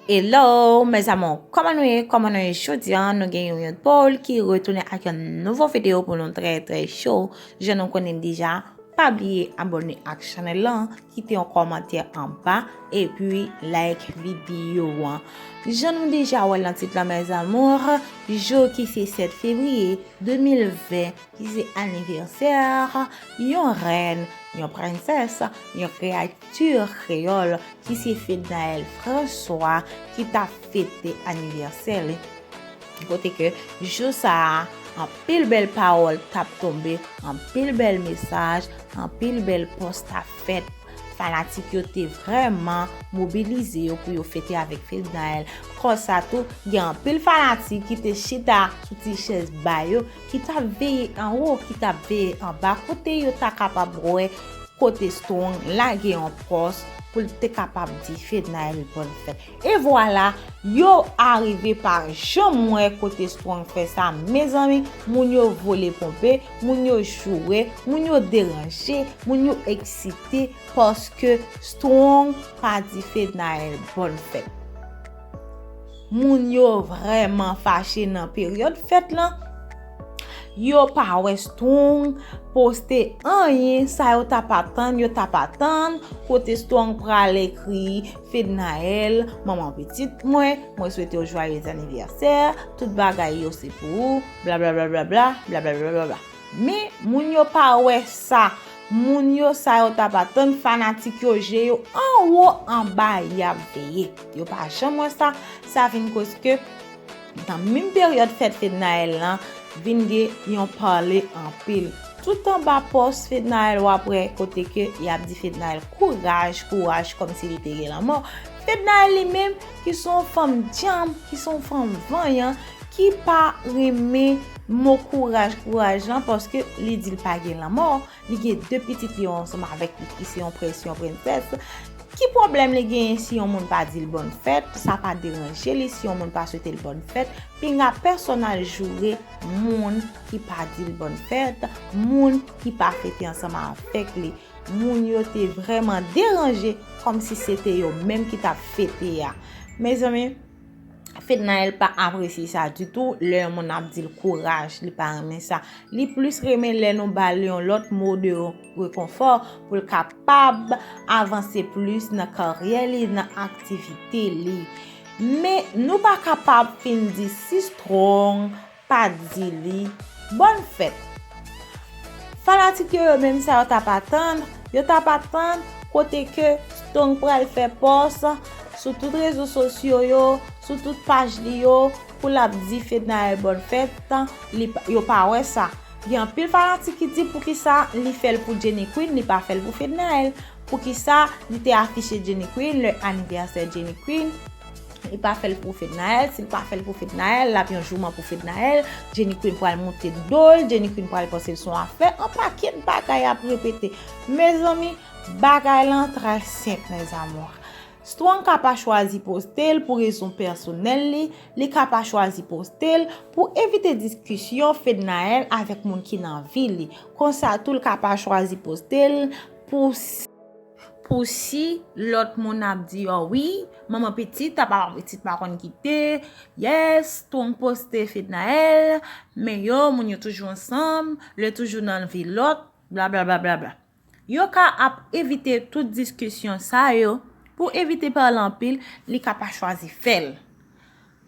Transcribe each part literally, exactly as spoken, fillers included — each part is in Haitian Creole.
Hello, mes amours, kòman nou ye? Kòman nou ye jodi a? Nou gen yon Young Paul ki retounen ak yon nouvo videyo pou nou trè, trè cho. Jan nou konnen deja, pa bliye abòne ak chanèl lan, kite yon kòmantè anba, epi like videyo an. Jan nou deja wè l nan tit lan, mes amours, jou ki se sèt fevriye de mil ven, ki se anivèsè yon rèn, yon prensès, yon kreyati kreyòl, ki se Fednaelle François, ki t ap fete anivèsè li. Kote ke jou sa a, anpil bèl pawòl t ap tonbe, anpil bèl mesaj, anpil bèl pòs t ap fèt. Fanatik yo te vrèman mobilize yo pou yo fete avèk Fednaelle. Konsa tou, gen anpil fanatik ki te chita sou ti chèz ba yo, ki t ap veye anwo, ki t ap veye anba, kote yo ta kapab wè kote Strong lage yon pòs pou l te kapab di Fednaelle bòn fèt. E vwala, yo arive pa janm wè kote Strong fè sa. Mezanmi, moun yo vole ponpe, moun yo joure, moun yo deranje, moun yo eksite, paske Strong pa di Fednaelle bòn fèt. Moun yo vrèman fache nan peryòd fèt lan. Yo pa wè Strong poste anyen sa yo t ap atann, yo t ap atann kote Strong pral ekri Fednaelle, manman pitit mwen, mwen swete w jwayez anivèsè, tout bagay yo se pou ou, blablabla, blablabla. Men, moun yo pa wè sa. Moun yo sa yo t ap atann, fanatik yo, je yo anwo anba y ap veye. Yo pa janm wè sa. Sa vin koz ke nan menm peryòd fèt Fednaelle lan, vin gen yon pale anpil. Tout anba pòs Fednaelle w ap wè kote ke y ap di Fednaelle kouraj, kouraj, kòmsi li te gen lanmò. Fednaelle li menm, ki se yon fanm djanm, ki se yon fanm vanyan, ki pa renmen mo kouraj, kouraj lan, paske li di l pa gen lanmò, li gen de pitit li yo ansanm avèk li, ki se yon prens, yon prensès. Ki pwoblèm li genyen si yon moun pa di l bòn fèt? Sa pa deranje li si yon moun pa swete l bòn fèt. Pinga pèsonn al joure moun ki pa di l bòn fèt, moun ki pa fete ansanm avèk li. Moun yo te vrèman deranje, kòmsi se te yo menm ki t ap fete a. Mezanmi, Fednaelle pa apresye sa ditou, lè yon moun ap di l kouraj, li pa renmen sa. Li plis renmen lè nou ba l yon lòt mo de rekonfò pou l kapab avanse plis nan karyè li, nan aktivite li. Men nou pa kapab fin di si Strong pa di li bòn fèt. Fanatik yo, yo menm, sa yo t ap atann, yo t ap atann kote ke Strong pral fè pòs sou tout rezo sosyo yo, sou tout paj li yo, pou l ap di Fednaelle bòn fèt, li pa, yo pa wè sa. Gen anpil fanatik ki di poukisa li fè l pou Jenny Queen, li pa fè l pou Fednaelle. Poukisa li te afiche Jenny Queen, lè anivèsè Jenny Queen, li pa fè l pou Fednaelle? Si l pa fè l pou Fednaelle, l ap yon jouman pou Fednaelle. Jenny Queen pral moute do l, Jenny Queen pral panse l se yon afè. Yon pakèt bagay ap repete. Mezanmi, bagay lan trè senp, mes amours. Strong ka pa chwazi poste l pou rezon pèsonèl li, li ka pa chwazi poste l pou evite diskisyon Fednaelle avèk moun ki nan vi li. Konsa tou, l ka pa chwazi poste l pou s-, pou si lòt moun ap di, "Oh wi, manman pitit, papa pitit pa konn kite, yes, Strong poste Fednaelle, men yo, moun yo toujou ansanm, lè toujou nan vi lòt, blablabla." Yo ka ap evite tout diskisyon sa yo. Pou evite pale anpil, li ka pa chwazi fè l.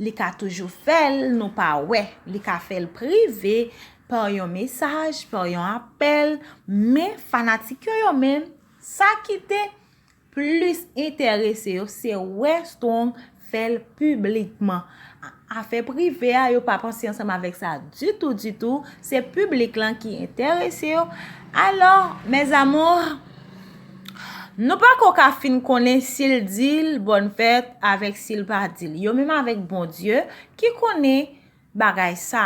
Li ka toujou fè l, nou pa wè. Li ka fè l prive, pa yon mesaj, pa yon apèl. Men fanatik yo, yo menm, sa ki te plis enterese yo, se wè Strong fè l piblikman. A-, afè prive a, yo pa panse ansanm avèk sa ditou, ditou. Se piblik lan ki enterese yo. Alò, mes amours, nou pako ka fin konnen si l di l bòn fèt avèk si l pa di l. Yo menm avèk Bondye ki konnen bagay sa.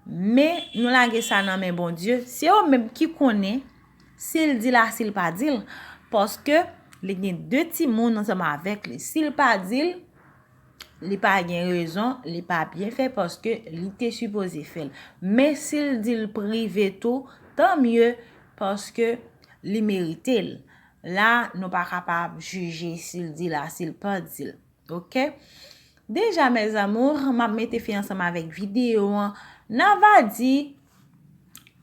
Men, nou lage sa nan men Bondye. Se yo menm ki konnen si l di l a, si l pa di l. Paske li gen de timoun ansanm avèk li. Si l pa di l, li pa gen rezon, li pa byen fè paske li te sipoze fè l. Men si l di l prive tou, tan mye paske li merite l. La, nou pa kapab jije si l di l a, si l pa di l. Ok? Deja, mes amours, m ap mete fen ansanm avèk videyo an. N a va di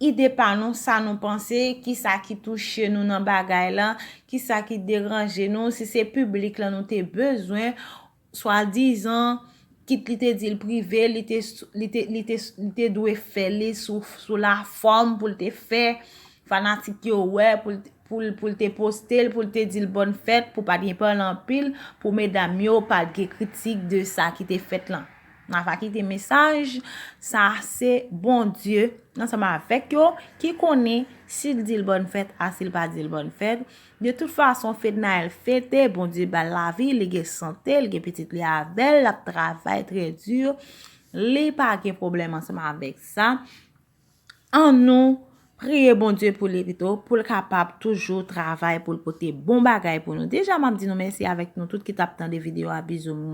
ide pa nou, sa nou panse, kisa ki touche nou nan bagay la, kisa ki deranje nou, si se piblik la nou te bezwen, swadizan, kit li te di l prive, li te, li te, li te, li te dwe fè li sou, sou lafòm pou l te fè fanatik yo wè, pou l, pou l, pou l te poste l, pou l te di l bòn fèt, pou pa t gen pale anpil, pou medam yo pa t gen kritik de sa ki te fèt lan. N a va kite mesaj, sa se Bondye ansanm avèk yo ki konnen si l di l bòn fèt a si l pa di l bòn fèt. De tout fason, Fednaelle fete, Bondye ba l lavi, li gen sante, li gen pitit li avè l, l ap travay trè di, li pa gen pwoblèm ansanm avèk sa. Annou priye Bondye pou li pito, pou l kapab toujou travay, pou l pote bon bagay pou nou. Deja, m ap di nou mèsi avèk nou tout ki t ap tande videyo a. Bizou.